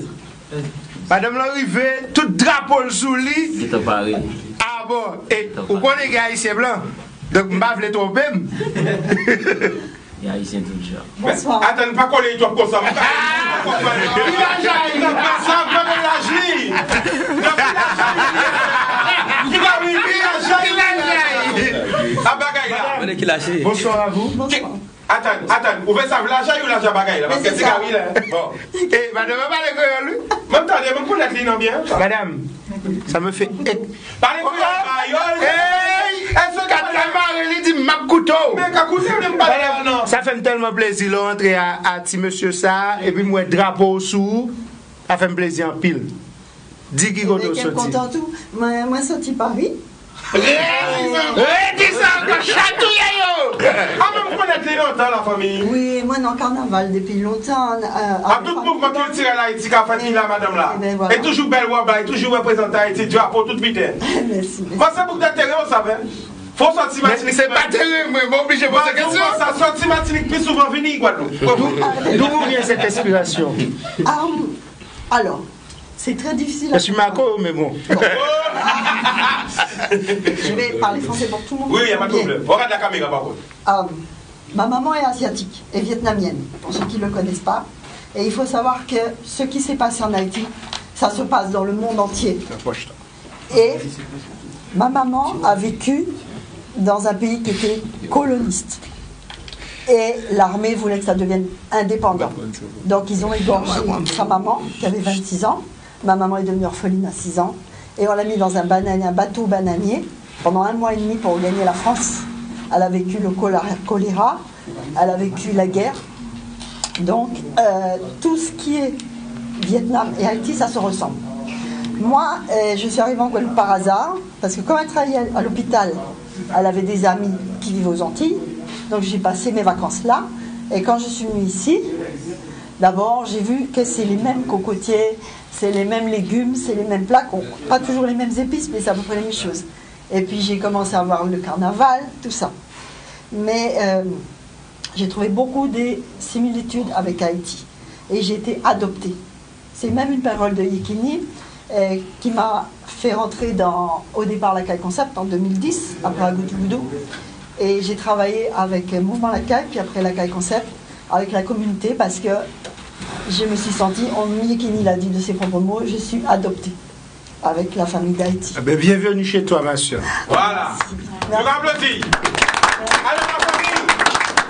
Madanm lan rive, tout drapo l sou li. Gentan pare. Ah bon, e ou konnen gen Ayisyen blan. Donk, m pa vle twonpe m. Gen Ayisyen tout jan. Bonswa. Atann, pa kole twòp konsa. M pa kole twòp konsa. Vilaj Ayi. Nan vilaj li. Nan vilaj Ayi. Vilaj Ayi. A bagay la. Bonswa a vou. Bonswa. Atann, atann, ou vle sav lajan yo, lajan bagay la, paske se ka wi la. Bon. E madanm an pale kreyòl wi. Mwen m tande, mwen m konèt li non byen. Madame, ça me fait ek- Pale kreyòl, pale kreyòl. Hey! Èske w ka pale? Kat la mare li di m ap koute w. Men ka koute w, men m pale non. Sa fè m tèlman plezi lè w antre a, a ti mesye sa, epi m wè drapo w sou ou. Sa fè m plezi anpil. Di ki kote w soti. Kontan tou. Mwen, mwen soti Paris. Redi sa ankò, chatouye yo. A, men m konèt li lontan, la fanmi. Wi, mwen nan kanaval depi lontan. A tout mouvman kiltirèl Ayiti ka fèt, li la, madanm la. E toujou bèl wòb la, e toujou reprezante Ayiti, drapo, tout biten. Mèsi, mèsi. Mwen se boug de teren, w sav. Fò w sòti Matinik. Se pa teren mwen, mwen oblije poze kesyon. Sa, sòti Matinik pi souvan, vini Gwadloup. D'où vous vient cette inspiration? Alò, c'est très difficile. Je suis Marco, mais bon. Je vais parler français pour que tout le monde comprenne bien. Regarde la caméra, par contre. Euh, ma maman est asiatique et vietnamienne, pour ceux qui ne le connaissent pas. Et il faut savoir que ce qui s'est passé en Haïti, ça se passe dans le monde entier. Et ma maman a vécu dans un pays qui était coloniste. Et l'armée voulait que ça devienne indépendant. Donc ils ont égorgé sa maman, qui avait vingt-six ans. Ma maman est devenue orpheline à six ans. Et on l'a mis dans un bananier, un bateau bananier, pendant un mois et demi pour gagner la France. Elle a vécu le choléra, elle a vécu la guerre. Donc, euh, tout ce qui est Vietnam et Haïti, ça se ressemble. Moi, euh, je suis arrivée en Guadeloupe par hasard, parce que comme elle travaillait à l'hôpital, elle avait des amis qui vivent aux Antilles. Donc, j'ai passé mes vacances là. Et quand je suis venue ici, d'abord, j'ai vu que c'est les mêmes cocotiers, c'est les mêmes légumes, c'est les mêmes plats, qu'on- pas toujours les mêmes épices, mais c'est à peu près les mêmes choses. Et puis, j'ai commencé à voir le carnaval, tout ça. Mais euh, j'ai trouvé beaucoup de similitudes avec Haïti. Et j'ai été adoptée. C'est même une parole de Yekini euh, qui m'a fait rentrer dans, au départ, la Caille Concept en deux mille dix, après Agouti Goudou. Et j'ai travaillé avec euh, Mouvement la Caille, puis après la Caille Concept, avec la communauté, parce que je me suis sentie, on, Yekini l'a dit de ses propres mots, je suis adoptée avec la famille d'Haïti. Eh ben, bienvenue chez toi, ma sœur. Voilà. Nou ka aplodi. Alò, la fanmi,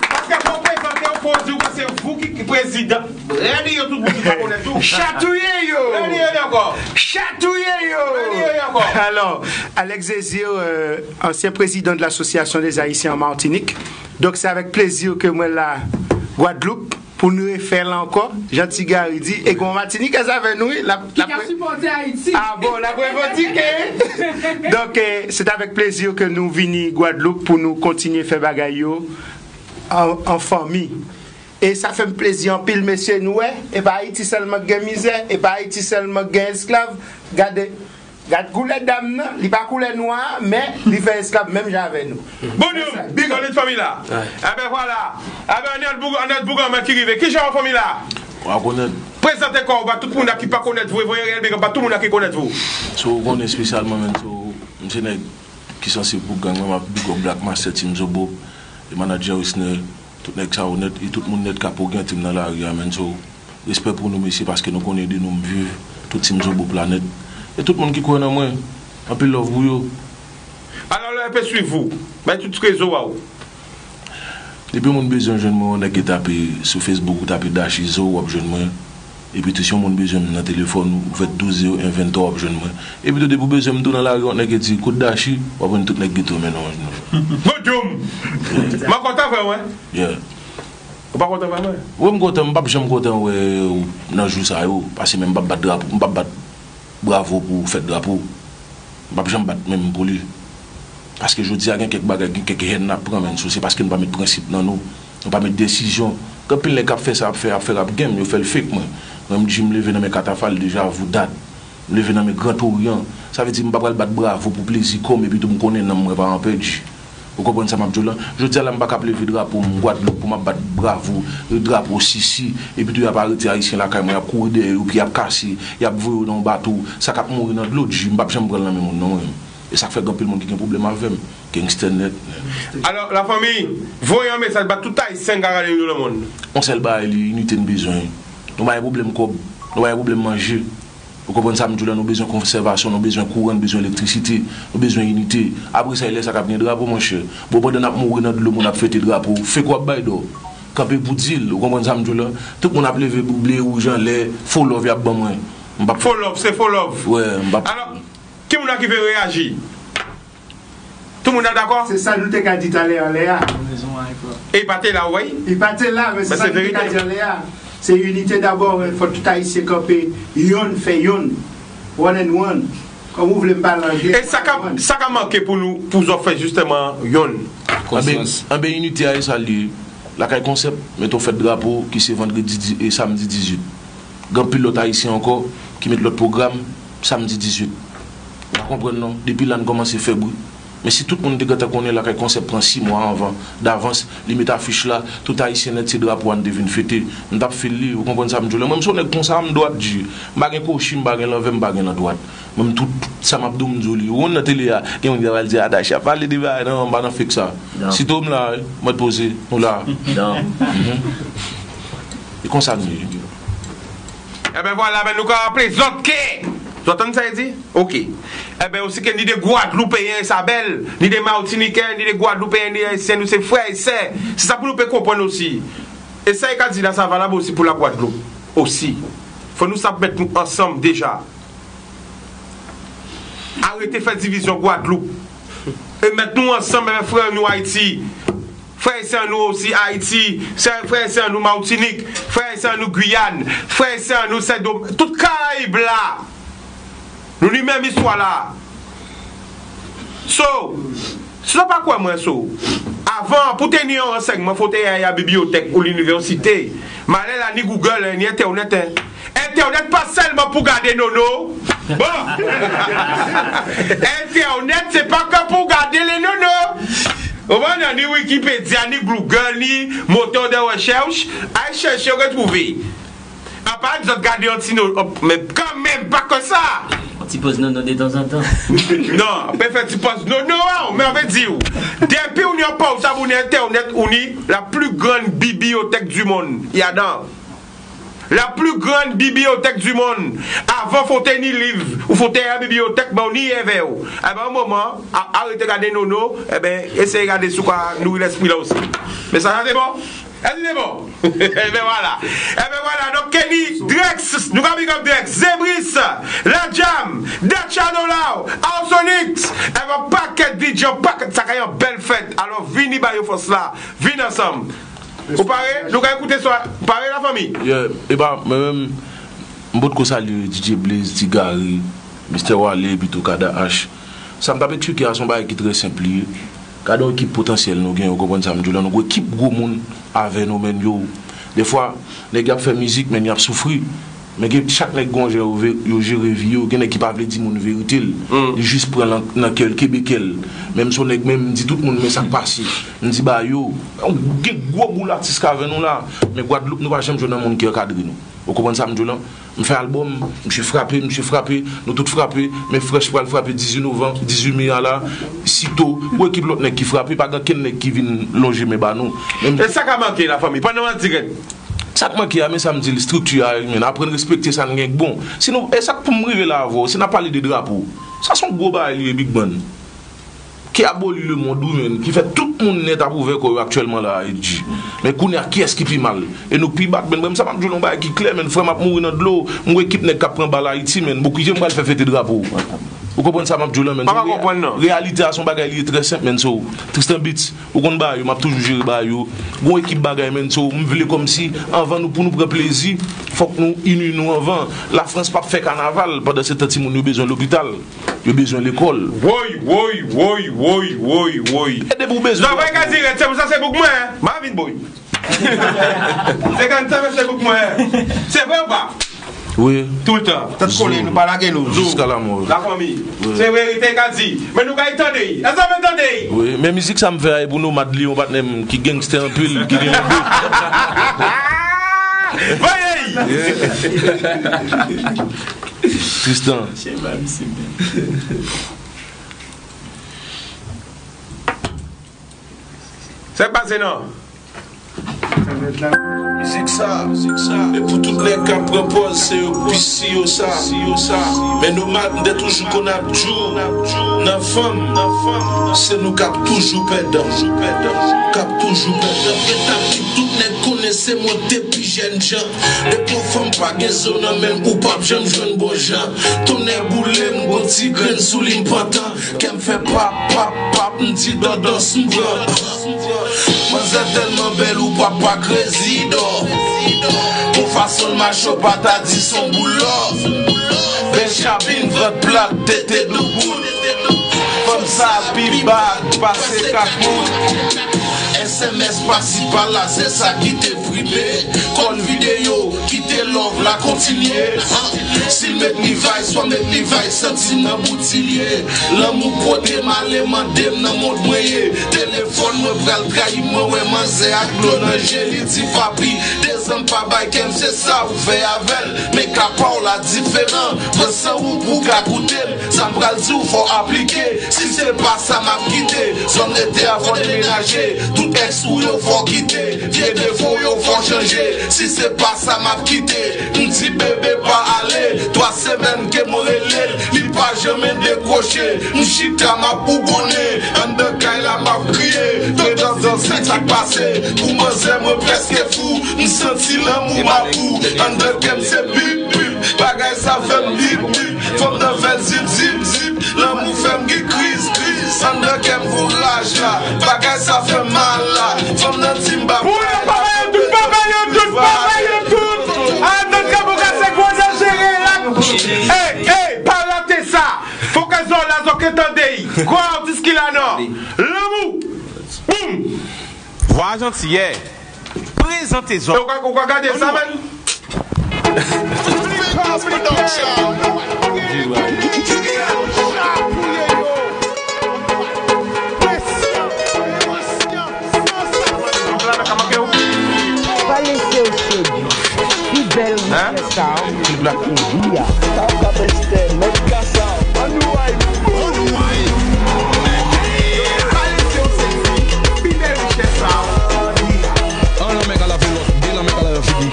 paske fò w prezante w, fò w di w ke se ou ki, ki prezidan. Redi yo tout moun ki pa konèt ou. Chatouye yo! Redi yo ankò. Chatouye yo! Redi yo ankò. Alò, Alex Désir, euh, ancien président de l'Association des Haïtiens en Martinique. Donk, se avèk plezi ke mwen la Gwadloup pou n refè l ankò. Jan Ti Gary di, e gon Matinikèz avè nou, wi. Ki ka sipòte Ayiti. Ah bon, l ap revandike. Donk, eh, se avèk plezi ke nou vini Gwadloup pou nou kontinye fè bagay yo an, an fanmi. E sa fè m plezi anpil, mesye, nou wè, e pa Ayiti sèlman k gen mizè, e pa Ayiti sèlman k gen esklav. Gade, gad koulè dam nan, li pa koulè nwa a, men li fè esklav menm jan avè nou. Boudoum! Big up. Solid fanmi la. Eben vwala. Eben Anèt Boug, Anèt Boug anmè ki rive. Kijan w fanmi la? Wa konèt. Prezante kò w ba tout moun la ki pa konèt vou, e voye reyèl big up ba tout moun la ki konèt vou. So ou konnen espesyalman menm, so m se nèg ki sanse pou gang mwen, m ap big up Black Master, Team Zobo, e manadjè Wisner, tout nèg sa yo nèt, e tout moun nèt k ap ogante m nan lari a, menn. So, respè pou nou, mesye, paske nou konnen de nou m viv, tout Team Zobo Planèt, e tout moun ki kwè nan mwen, anpil love pou yo. Alò, lè yo pe swiv ou, bay tout rezo a w. Depi yon moun bezwen jwenn mwen, yon nèg ki tape sou Facebook ou tape Dachi Zo, w ap jwenn mwen. Epi tou, si yon moun bezwen m nan telefòn, ou fè douz zewo en venntwa, w ap jwenn mwen. Epi tou, depi w bezwen m tou nan lari, yon nèg ki di, "Kote Dachi?", w ap jwenn tout nèg geto men nan men nou. Boudoum! M ap kontan vre, wi. Yeah. Ou pa kontan vre, wi? Wi, m kontan, m p ap janm kontan wè ou nan jou sa yo, paske menm m p ap bat drapo, m p ap bat bravo pou fèt drapo. M p ap janm bat menm pou li. Paske jodi a gen kèk bagay, gen kèk hèn n ap pran, men sou se paske nou pa met prensip nan nou. Nou pa met desizyon. Gen anpil nèg k ap fè sa, ap fè, ap fè rap game, yo fè l fake, mwen. Mwen, m di, m leve nan men Katafal, deja, vous date. M leve nan men Grand Orient. Sa vle di, m pa pral bat bravo pou plezi kò m, epi tou m konnen nanm mwen pa an pèdi. Ou konprann sa m ap di w lan? Jodi a la, m pa ka ap leve drapo m Gwadloup pou m ap bat bravo, drapo Sisi, epi tou y ap arete Ayisyen lakay mwen, y ap kouri dèyè yo, pye y ap kase, y ap voye yo nan yon bato, sa k ap mouri nan dlo, di, m p ap janm pran l nan men moun, non, mwen menm. E sa k fè gen anpil moun ki gen pwoblèm avè m. Gangster nèt. Alò, lafanmi, voye yon mesaj ba tout Ayisyen k ap gade nou nan lemonn. Yon sèl bagay, li inite n bezwen. Nou pa gen pwoblèm kòb, nou pa gen pwoblèm manje. Ou konprann sa m di w la, nou bezwen konsèvasyon, nou bezwen kouran, nou bezwen elektrisite, nou bezwen inite. Apre sa, e lè sa k ap gen drapo, monchè. Bon, pandan n ap mouri nan dlo, moun ap fete drapo, fake w ap bay dò. kanpe pou di l, ou konprann sa m di w la? Tout moun ap leve ble wouj anlè, fo love y ap ban mwen. M p ap Fo love, se fo love. Wè, m p ap Alò, ki moun nan ki vle reyaji? Tout moun nan dakò? Se sa nou te ka di talè anlè a. E pa te la, wi. Li pa te la, men se Men sa se nou te ka verite. di anlè a. Se inite dabò, men fò tout Ayisyen kanpe yonn, fè yonn. One and one. Kòm ou vle m pale anglè. E sa ka, sa ka manke pou nou, pou zòt fè jisteman yonn. Anben, Konsyans. anben inite a e sa l ye. Lakay Konsèp, mete yon fèt drapo ki se vandredi di- e samdi dizuit. Gen anpil lòt Ayisyen ankò ki met lòt pwogram samdi dizuit. Ou pa konprann non, depi la n kòmanse fè bri. Men si tout moun te gentan konnen Lakay Konsèp pran sis mwa anvan, davans, li met afich la, tout Ayisyen nèt se drapo a n te vin fete. M t ap fil li, ou konprann sa m di w la? Mwen, m se yon nèg konsa, m dwat di. M pa gen kochi, m pa gen lanvè, m pa gen landwat. Mwen, m tout, tout sa m ap di w, m di w li. Ou konn nan tele a, gen moun ki ta pral di, "Adachi ap pale de bagay." Non, m pa nan fake sa. Non. Sito m la, wi, mwen poze, nou la. Non. Mhm. E konsa n ye. Ebyen vwala, ben nou ka raple zòt ke, zòt tann sa e di? Oke. Ebyen osi ke ni de Gwadloupeyen, Isabèl, ni de Matinikè, ni de Gwadloupeyen, ni Ayisyen, nou se frè e sè. Se sa pou nou pe konprann osi. E sa e ka di la, sa valab osi pou Lagwadloup osi. Fò nou sa met nou ansanm deja. Arete fè divizyon Gwadloup. E met nou ansanm avèk frè nou Ayiti. Frè e sè nou osi Ayiti. Sè, frè e sè nou Matinik. Frè e sè nou Giyàn. Frè e sè nou Sendom-, tout Karayib la. Nou ni menm istwa la. So, si w pa kwè mwen, so, avan, pou te ni yon ransèyman, fò w te ay a bibliyotèk ou linivèsite. Men alè la, ni Google, ni entènèt, en. Entènèt pa sèlman pou gade nono. Bon. Entènèt, se pa ke pou gade le nono. Ou konprann? Ni Wikipedia, ni Google, ni motè de rechèch. Ay chèche, w retwouve. Apa di zòt gade yon ti no, men kanmenm, pa ke sa. Yon ti pòz nono detanzantan. Non, pe fè ti pòz nono, men ann di w. Depi ou ni yon pòz sa, ou ni entènèt, ou ni la plus grande bibliothèque du monde. Y a dans. La plus grande bibliothèque du monde. Avan fò w te ni liv, ou fò w te al bibliyotèk, men ou ni avè w. Ebyen, yon moman, a-, arete gade nono, ebyen, eseye gade si w ka nouri lespri la osi. Mesaj la te bon? Èske se bon? Ebyen vwala. Ebyen vwala. Donk, Kenny, Drex, nou ka big up Drex, Zebris, La Jam, Dacha Dolao, Arsonix, ebyen, pakèt D J, pakèt, sa ka yon bèl fèt. Alò, vini ba yo fòs la. Vin ansanm. Ou pare? Nou ka ekoute swa. Pare, lafanmi? Yeah, e ba, mwen menm, m potko salye D J Blaze, Ti Gary, Mistè Wale, epi tou Kada H. Sa m t ap eksplike a, se yon bagay ki trè senp li ye. Gade yon ekip potansyèl nou gen, ou konprann sa m di w la, nou gen ekip gwo moun avè nou, men yo, dèfwa, nèg y ap fè mizik, men y ap soufri. Men gen, chak nèg gen yon jan yo ve-, yo jere vi yo, gen nèg ki pa vle di moun verite l. Li jis pran l nan, nan kè l, kenbe kè l. Men m se yon nèg, men m di tout moun, men sa k pase. M di ba yo, gen gwo boul atis k avè nou la, men Gwadloup, nou pa janm jwenn yon moun ki ankadre nou. Ou konprann sa m di w la? M fè albòm, misye frape, misye frape, nou tout frape, men Fresh pral frape dizuit novanm, dizuit me a la, sito, ou ekip lòt nèg ki frape, pa gen kenn nèg ki vin lonje men ba nou. Men m E sa ka manke, lafanmi, pandan w an dirèk. Sa k manke a, men sa m di l, estrikti a, men aprann respekte sa n gen k bon. Si nou, e sa k pou m rive la avè w, si n ap pale de drapo, sa se yon gwo bagay li ye, Big Man. Ki aboli lemonn, wi, men, ki fè tout moun nèt ap ouvè kò yo aktyèlman la a, Edji. Men kounye a, kiyès ki pi mal? E nou pi bad, men, men sa m ap di w yon bagay ki klè, men, frè m ap mouri nan dlo, m wè ekip nèg k ap pran bal Ayiti, men, bon, kijan m pral fè fete drapo? Ou konprann sa m ap di w la, men? Pa, pa konprann, non. Reyalite a se yon bagay li ye trè senp, men, so, Tristan Beats, ou konn bagay yo, m ap toujou jere bagay yo. Gon ekip bagay, men, so, m vle kòmsi, anvan nou, pou nou pran plezi, fòk nou ini nou anvan. Lafrans p ap fè kanaval, pandan se tan timoun yo bezwen lopital. Yo bezwen lekòl. Woy, woy, woy, woy, woy, woy. E depi w bezwen. Zòrèy ka di rèd, se pou sa se boug mwen, en. M a vin boy. Se kan sa se boug mwen, en. Se vre ou pa? Wi. Toultan. Tèt kole, nou pa lage nou. Zou. Jiska lamò. Lafanmi. Wi. Se verite ka di. Men nou kay tande. Èske w tande? Wi. Men mizik sa m fè a, e pou Nomad Lion, patnè m, ki gangstè anpil, ki gen yon Voyez! Tristan. Sa k pase non? Mizik sa, mizik sa. E pou tout nèg k ap pran pòz, se yo pis si yo sa, si yo sa. Men Nomad, m te toujou konn ap di w, nan fanm, se nou k ap toujou pèdan, k ap toujou pèdan. Etap ki tout nèg konn Se mwen k te pi jèn jan. Depi yon fanm pa gen zo nan men l, ou p ap janm jwenn bon jan. Tonnè boule m, gon ti grenn sou li m pantan. Kè m fè pap, pap, pap, m di dòdòs m pran. Manzè tèlman bèl, ou p ap pa krezi dò. Bon fason l mache, w pa ta di s on boul lò. Bèl chabin, vant plat, tete doubout. Fanm sa pi bad pase kakout. S M S pasi pala, se sa ki te fripe. Kòl videyo, kite love la kontinye. Si l met Levi's, swa met Levi's, santi nan boutilye. Lanmou pote m ale, mande m nan mond mwen ye. Telefòn mwen pral trayi m, mwen wè manzè ak dlo nan je, li di papi, dezan m pa bay kè m, se sa ou fè avè l. Men ka pa w la diferan, pran san ou pou w ka koute m. Sa m pral di w fò aplike. Si se pa sa m ap kite. Zòn rete avan demenaje. Tout èks ou yo fò kite. Vye defo yo fò chanje. Si se pa sa m ap kite. M di bebe pa ale. Twa semèn ke mwen rele l, li pa janmen dekwoche. M chita m ap bougonnen. Anndan kay la m ap kriye. Tandans sa k pase. Pou manzè mwen prèske fou. M santi lanmou mapou. Anndan kè m se bip bip. Bagay sa fè m bip bip. Fanm nan fè l zip, zip, zip. Lanmou fè m gen kriz, kriz. Anndan kè m vouraj la. Bagay sa fè m mal la. Fanm nan di m ba. Pou yo pa ba yo tout, pa ba yo tout, pa ba yo tout. Anndan kè m ou ka se gwo danjere la. Ey, ey, pa rate sa. Fò ke zò la zò ke tande y. Gwo atis ki la non. Lanmou. Boum. Vwa jantiyè. Prezante zò. Ou ka, ou ka gade sa, men. Pa lese yo sedui. Pi bèl richès sa a, se black movie a. Sa w ka bèste, mèt kasa, annou ay. Pa lese yo sedui. Pi bèl richès sa a, annou ay. An lanmè ka lave lòt, de lanmè ka lave figi.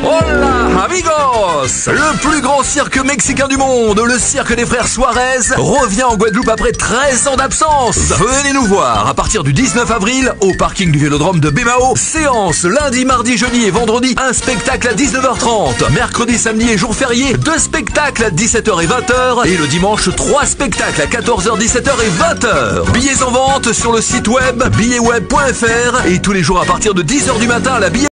Hola, amigos! Le plus grand cirque mexicain du monde, le cirque des frères Suarez, revient en Guadeloupe après treize ans d'absence. Venez nous voir à partir du dix-neuf avril au parking du Vélodrome de Baie Mahaut. Séance lundi, mardi, jeudi et vendredi. Un spectacle à dix-neuf heures trente. Mercredi, samedi et jours fériés, deux spectacles à dix-sept heures et vingt heures. Et le dimanche, trois spectacles à quatorze heures, dix-sept heures et vingt heures. Billets en vente sur le site web billetweb point F R et tous les jours à partir de dix heures du matin à la billetterie.